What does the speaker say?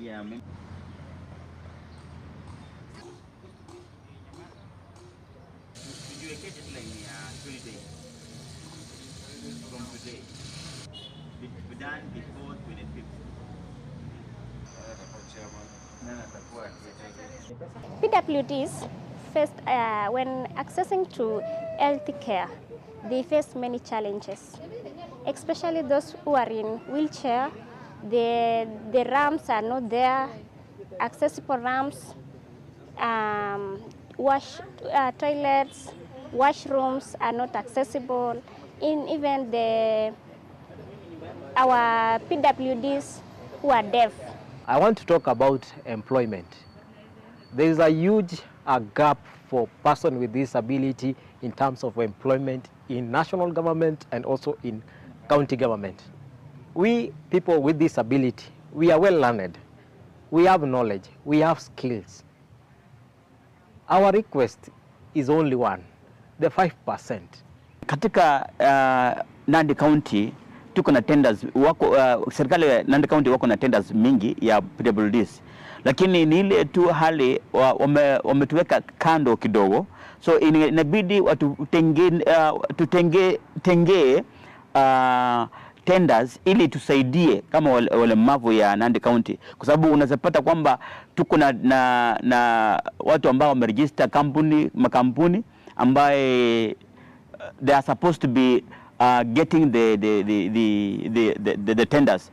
Ya tujiwekee deadline ya 20 days from today. Be done before 25th. Nani atakuwa PWDs first, when accessing to health care, they face many challenges, especially those who are in wheelchair. The ramps are not there, accessible ramps, wash toilets, washrooms are not accessible. In even the our PWDs who are deaf. I want to talk about employment. There is a huge gap for person with disability in terms of employment in national government and also in county government. We people with disability, we are well learned, we have knowledge, we have skills. Our request is only one, the 5%. Katika Nandi County tuko na tenders wako, serikali ya Nandi County wako na tenders mingi ya PWDs, lakini ni ile tu hali wametuweka kando kidogo, so inabidi watutenge tutenge tengee tenders ili tusaidie kama walemavu ya Nandi County, kwa sababu unaweza pata kwamba tuko na watu ambao wameregister kampuni, makampuni ambaye they are supposed to be getting the tenders.